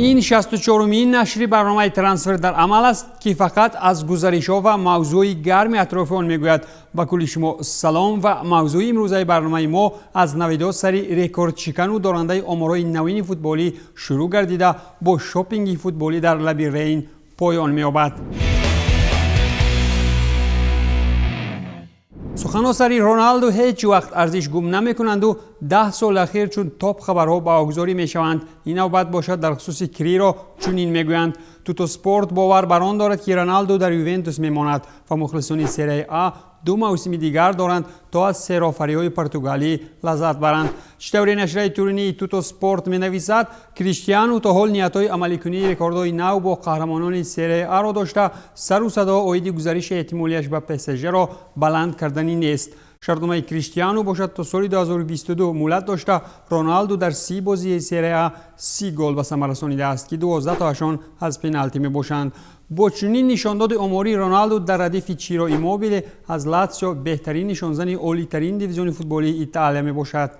Ин 64-умин нашри барномаи «Трансфер дар амал» аст, ки фақат аз гузаришҳо ва мавзӯи гарми атрофи он мегӯяд. Ба кулли шумо салом ва мавзӯи имрӯзаи барномаи мо аз навидо сари рекордшикану дорандаи оморҳои навини футболӣ шурӯъ гардида, бо шопинги футболӣ дар лаби Рейн поён меёбад. Суханҳо сари Роналду ҳеҷ вақт арзиш гум намекунанду 10 сол ахир чун топ хабарҳо баҳогузорӣ мешаванд. Ин навбат бошад, дар хусуси Криро чунин мегӯянд: «Тутоспорт бовар бар он дорад, ки Роналду дар Ювентус мемонад ва мухлисони Серияи А ду мавсими дигар доранд, то аз серофариҳои португалӣ лаззат баранд». Чӣ тавре нашрияи туринии «Тутоспорт» менависад, Криштиану то ҳол ниятҳои амаликунии рекордҳои нав бо қаҳрамонони Серияи Аро дошта, сару садо оиди гузариши эҳтимолияш ба ПСЖ-ро баланд карданӣ нест. Шартномаи Криштиану бошад, то соли 2022 муҳлат дошта. Роналду дар 30 бозии Серия А 30 гол ба самар расонидааст, ки 12 тоашон аз пеналти мебошанд. Бо чунин нишондоди оморӣ Роналду дар радифи Чиро Иммобиле аз Латсио беҳтарин нишонзани олитарин дивизиони футболии Италия мебошад.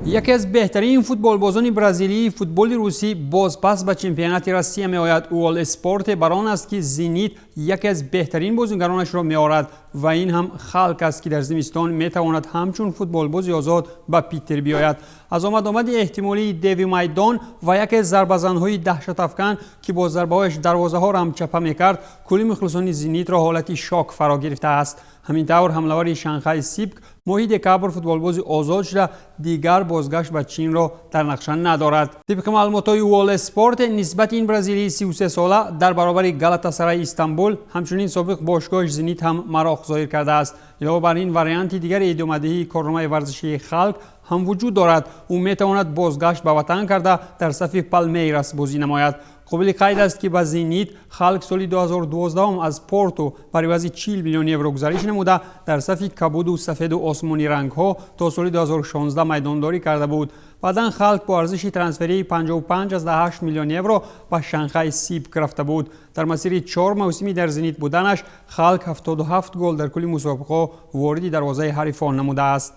Яке аз беҳтарин футболбозони бразилии футболи русӣ бозпас ба чемпионати Россия меояд. Уол Спорте бар он аст, ки Зенит яке аз беҳтарин бозигаронашро меорад ва ин ҳам Халк аст, ки дар зимистон метавонад ҳамчун футболбози озод ба Питер биёяд. Аз омадомади эҳтимолии деви майдон ва яке аз зарбазанҳои даҳшатафкан, ки бо зарбаҳояш дарвозаҳоро ҳам чапа мекард, кулли мухлисони Зенитро ҳолати шок фаро гирифтааст. Ҳамин тавр, ҳамлавари Шанхай Сипк моҳи декабр футболбози озод шуда, дигар бозгашт ба Чинро дар нақша надорад. Тибқи маълумотҳои Уолл Спорте, нисбати ин бразилии 33сола дар баробари Галатасарай Истанбул ҳамчунин собиқ бошгоҳи Зенит ҳам мароқ зоҳир кардааст. Илова бар ин, варианти дигари идомадиҳии корномаи варзишии Халк ҳам вуҷуд дорад. Ӯ метавонад бозгашт ба ватан карда, дар сафи Палмейрас бозӣ намояд. Қобили қайд аст, ки ба Зенит Халк соли 2012 аз Порту бар ивази 40 миллион евро гузариш намуда, дар сафи кабуду сафеду осмонӣ рангҳо то соли 2016 майдондорӣ карда буд. Баъдан Халк бо арзиши трансферии 55,8 миллион евро ба Шанхай Сипк рафта буд. Дар масири 4 мавсими дар Зенит буданаш Халк 77 гол дар кулли мусобиқаҳо вориди дарвозаи ҳарифон намудааст.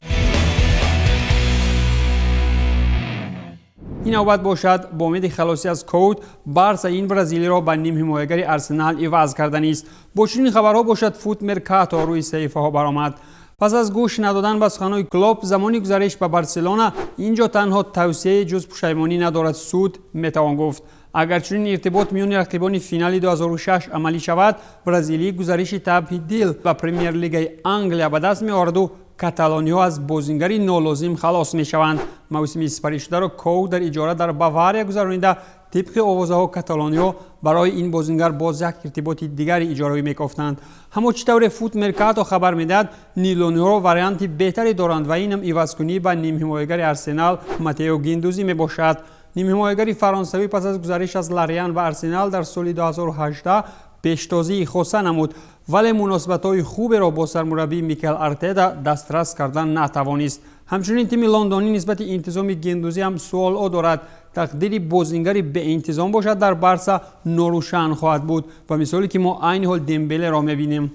Ин навбат бошад, бо умеди халосӣ аз Коут, Барса ин бразилиро ба нимҳимоягари Арсенал иваз карданист. Бо чунин хабарҳо бошад, Фут Меркато рӯи саҳифаҳо баромад. Пас аз гӯш надодан ба суханҳои Клоп замони гузариш ба Барселона, ин ҷо танҳо тавсияе ҷуз пушаймонӣ надорад суд, метавон гуфт. Агар чунин иртибот миёни рақибони финали 2006 амалӣ шавад, бразилӣ гузариши табҳи дил ба Премер-лигаи Англия ба даст меоварду каталониҳо аз бозингари нолозим халос мешаванд. Мавсими сипаришударо Коу дар иҷора дар Бавария гузаронида, тибқи овозаҳо каталониҳо барои ин бозингар боз як иртиботи дигари иҷоравӣ мекофтанд. Ҳамо чӣ тавре Фут Меркато хабар медиҳад, нилониҳоро варианти беҳтаре доранд ва инам ивазкунӣ ба нимҳимоягари Арсенал Матео Гиндузӣ мебошад. Нимҳимоягари фаронсавӣ пас аз гузариш аз Лариан ба Арсенал дар соли 2018 пештозии хоса намуд, вале муносибатҳои хуберо бо сармураббӣ Микел Артета дастрас кардан натавонист. Ҳамчунин тими лондонӣ нисбати интизоми Гендузӣ ҳам суолҳо дорад. Тақдири бозингари беинтизом бошад, дар Барса норӯшан хоҳад буд, ба мисоле ки мо айни ҳол Дембелеро мебинем.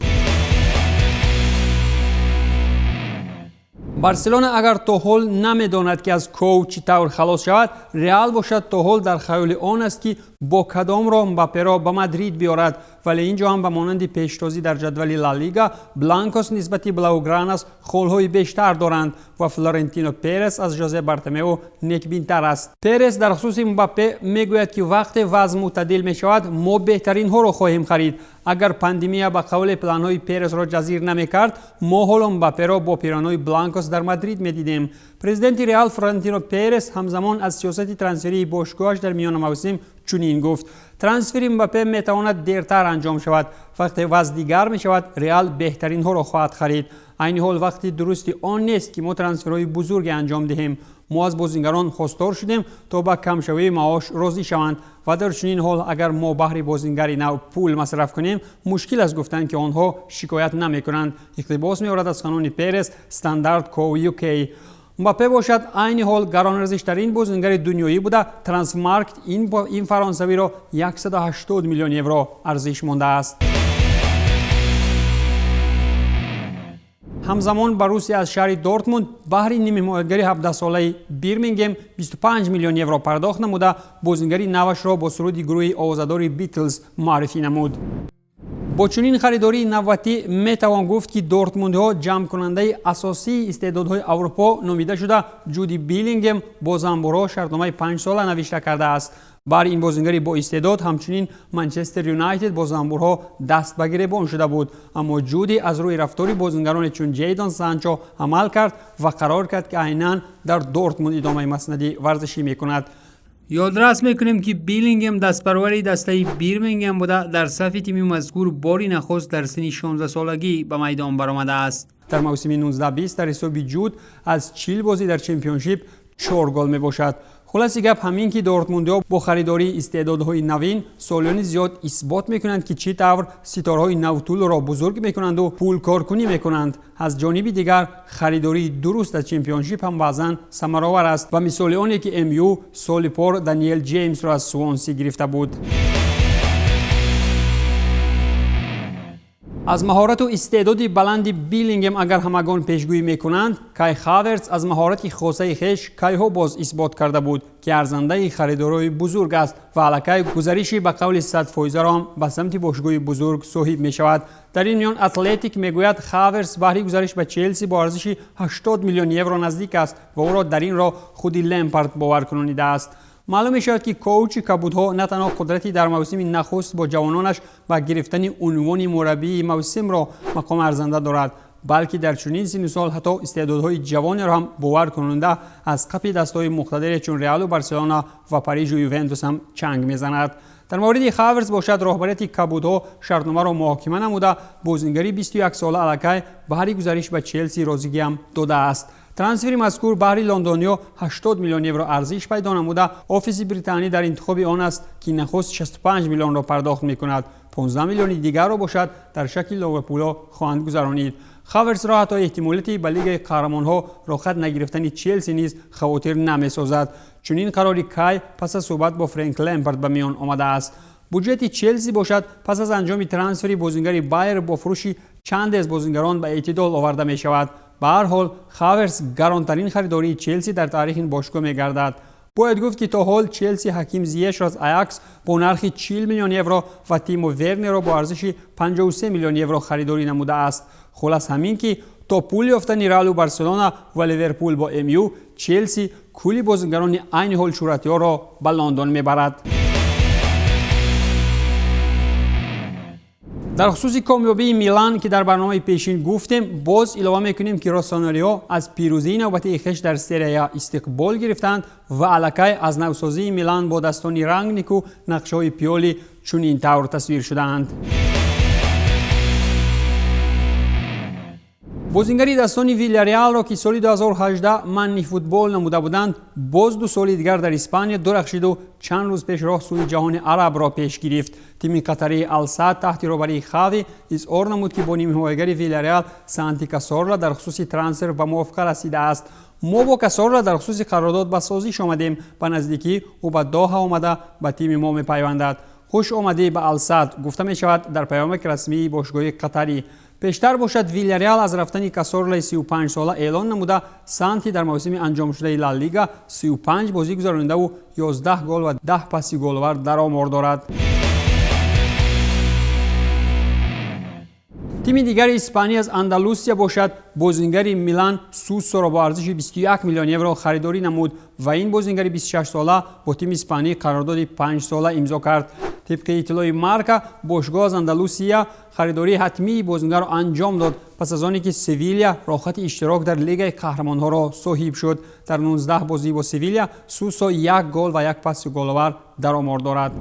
Барселона агар то ҳол намедонад, ки аз Коу чӣ тавр халос шавад, Реал бошад, то ҳол дар хаёли он аст, ки бо кадом роҳ Мбапперо ба Мадрид биёрад. Вале ин ҷо ҳам ба монанди пештозӣ дар ҷадвали Ла Лига, Бланкос нисбати Блаугранас холҳои бештар доранд ва Флорентино Перес аз Жозе Бартомео некбинтар аст. Перес дар хусуси Мбаппе мегӯяд, ки вақте вазъ мӯътадил мешавад, мо беҳтаринҳоро хоҳем харид. Агар пандемия ба қавле планҳои Пересро ҷазир намекард, мо ҳоло Мбапперо бо пиронаҳои Бланкос дар Мадрид медидем. Президенти Реал Флорентино Перес ҳамзамон аз сиёсати трансферии бошгоҳаш дар миёна мавсим чунин гуфт: «Трансфери Мбаппе метавонад дертар анҷом шавад. Вақте вазъ дигар мешавад, Реал беҳтаринҳоро хоҳад харид. Айни ҳол вақти дурусти он нест, ки мо трансферҳои бузурге анҷом диҳем. Мо аз бозингарон хостор шудем, то ба камшавии маош розӣ шаванд ва дар чунин ҳол, агар мо баҳри бозингари нав пул масраф кунем, мушкил аст гуфтанд, ки онҳо шикоят намекунанд», иқтибос меорад аз суханони Перес Стандарт Ко Uk. Мбаппе бошад, айни ҳол гаронарзиштарин бозингари дунёӣ буда, Трансфермаркт ин фаронсавиро 180 миллион евро арзиш мондааст. Ҳамзамон Боруссия аз шаҳри Дортмунд баҳри нимҳимоятгари 17-солаи Бирмингем 25 миллион евро пардохт намуда, бозингари навашро бо суруди гурӯҳи овозадори Битлз муаррифӣ намуд. Бо чунин харидории навбатӣ метавон гуфт, ки дортмундҳо ҷамъкунандаи асосии истеъдодҳои Аврупо номида шуда, Ҷуди Биллингем бо занбурҳо шартномаи 5-сола навишта кардааст. Баҳри ин бозингари боистеъдод ҳамчунин Манчестер Юнайтед бо занбурҳо даст ба гиребон шуда буд, аммо Ҷуди аз рӯи рафтори бозингароне чун Ҷейдон Санчо амал кард ва қарор кард, ки айнан дар Дортмунд идомаи маснади варзишӣ мекунад. Ёдрас мекунем, ки Биллингем дастпарвари дастаи Бирмингем буда, дар сафи тими мазкур бори нахуст дар синни 16-солагӣ ба майдон баромадааст. Дар мавсими 19-20 дар ҳисоби Ҷуд аз 40 бозӣ дар чемпионшип 4 гол мебошад. Хулоси гап ҳамин, ки дортмундиҳо бо харидории истеъдодҳои навин солиёни зиёд исбот мекунанд, ки чӣ тавр ситораҳои навтулро бузург мекунанду пулкоркунӣ мекунанд. Аз ҷониби дигар, харидории дуруст аз чемпионшип ҳам баъзан самаровар аст, ба мисоли оне ки МЮ соли пор Даниэл Ҷеймсро аз Суонси гирифта буд. Аз маҳорату истеъдоди баланди Биллингем агар ҳамагон пешгӯӣ мекунанд, Кай Хаверц аз маҳорати хосаи хеш кайҳо боз исбот карда буд, ки арзандаи харидорои бузург аст ва аллакай гузариши ба қавли 100%-ро ҳам ба самти бошгоҳи бузург соҳиб мешавад. Дар ин миён Атлетик мегӯяд, Хаверс баҳри гузариш ба Челси бо арзиши 80 миллион евро наздик аст ва ӯро дар ин роҳ худи Лемпард бовар кунонидааст. Маълум мешавад, ки коучи кабудҳо на танҳо қудрати дар мавсими нахуст бо ҷавононаш ба гирифтани унвони мураббии мавсимро мақоми арзанда дорад, балки дар чунин синну сол ҳатто истеъдодҳои ҷавонеро ҳам бовар кунонда аз қафи дастҳои муқтадире чун Реалу Барселона ва Парижу Ювентус ҳам чанг мезанад. Дар мавриди Хаверс бошад, роҳбарияти кабудҳо шартномаро муҳокима намуда, бозингари 21-сола аллакай баҳри гузариш ба Челси розигиам додааст. Трансфери мазкур баҳри лондониё 80 миллион евро арзиш пайдо намуда, офиси Британӣ дар интихоби он аст, ки нахуст 65 миллионро пардохт мекунад, 15 миллиони дигарро бошад дар шакли ловапуло хоҳанд гузаронид. Хаверсро ҳатто эҳтимолияти ба Лигаи қаҳрамонҳо роҳхат нагирифтани Челси низ хавотир намесозад. Чунин қарори Кай пас аз суҳбат бо Френк Лемпард ба миён омадааст. Буҷети Челси бошад пас аз анҷоми трансфери бозингари Байер бо фурӯши чанде аз бозингарон ба эътидол оварда мешавад. Ба ҳар ҳол, Хаверс гаронтарин харидории Челси дар таърихи ин бошгоҳ мегардад. Бояд гуфт, ки то ҳол Челси Ҳаким Зиешро аз Аякс бо нархи 40 миллион евро ва Тимо Вернерро бо арзиши 53 миллион евро харидорӣ намудааст. Хулас ҳамин, ки то пул ёфтани Реалу Барселона ва Ливерпул бо МЮ, Челси кулли бозингарони айни ҳол шӯҳратёрро ба Лондон мебарад. Дар хусуси комёбии Милан, ки дар барномаи пешин гуфтем, боз илова мекунем, ки россонериҳо аз пирӯзии навбатии хеш дар Серия А истиқбол гирифтанд ва аллакай аз навсозии Милан бо дастони Рангнику нақшаҳои Пиоли чунин тавр тасвир шудаанд. Бозингари дастони Вилляреалро, ки соли 2018 манни футбол намуда буданд, боз 2 соли дигар дар Испания дурахшиду чанд рӯз пеш роҳ сӯи ҷаҳони арабро пеш гирифт. Тими қатарии Алсад таҳти роҳбарии Хави изҳор намуд, ки бо нимҳимоягари Вилляреал Санти Касорла дар хусуси трансфер ба мувофиқа расидааст. Мо бо Касорла дар хусуси қарордод ба созиш омадем. Ба наздикӣ ӯ ба Доҳа омада ба тими мо мепайвандад. Хуш омадӣ ба Алсад, гуфта мешавад дар паёмаки расмии бошгоҳи қатарӣ. Пештар бошад, Вилляреал аз рафтани Касорлаи 35-сола эълон намуда, Санти дар мавсими анҷомшудаи Ла Лига 35 бозӣ гузаронидаву 11 гол ва 10 паси головар дар омор дорад. Тими дигари Испания аз Андалусия бошад, бозингари Милан Сусоро бо арзиши 21 миллион евро харидорӣ намуд ва ин бозингари 26-сола бо тими испанӣ қарордоди 5-сола имзо кард. Тибқи иттилои Марка, бошгоҳ аз Андалусия харидории ҳатмии бозингарро анҷом дод, пас аз оне ки Севилия роҳхати иштирок дар Лигаи қаҳрамонҳоро соҳиб шуд. Дар 19 бозӣ бо Севилия Сусо 1 гол ва 1 паси головар дар омор дорад.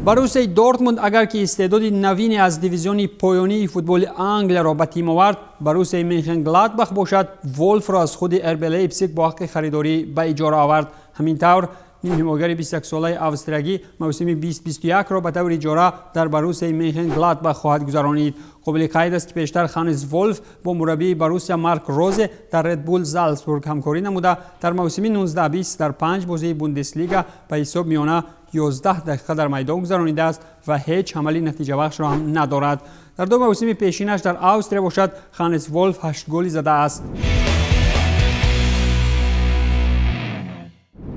Боруссияи Дортмунд агар ки истеъдоди навине аз дивизиони поёнии футболи Англияро ба тим овард, Боруссияи Менхен-Гладбах бошад Волфро аз худи РБ Лейпсиг бо ҳаққи харидорӣ ба иҷора овард. Ҳамин тавр Нимҳимогари 21-солаи австриягӣ мавсими 2021-ро ба таври иҷора дар Боруссияи Менхен-Гладбах хоҳад гузаронид. Қобили қайд аст, ки пештар Ханнес Волф бо мураббии Боруссия Марк Розе дар Ред Булл Залцбург ҳамкорӣ намуда, дар мавсими 19-20 дар 5 бозии Бундеслига ба ҳисоб миёна 11 дақиқа дар майдон гузаронидааст ва ҳеҷ ҳамали натиҷабахшро ҳам надорад. Дар 2 мавсими пешинаш дар Австрия бошад, Ханнес Волф 8 голи задааст.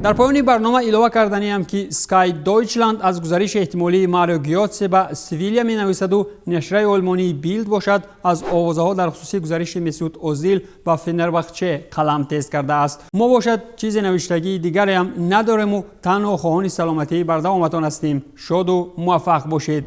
Дар поёни барнома илова карданиам, ки Sky Deutschland аз гузариши эҳтимолии Марио Гётсе ба Севилия менависаду нашрияи олмонии Билд бошад, аз овозаҳо дар хусуси гузариши Месут Озил ба Фенербахче қалам тез кардааст. Мо бошад чизе навиштагии дигареам надорему танҳо хоҳони саломатии бардавоматон ҳастем. Шоду муваффақ бошед.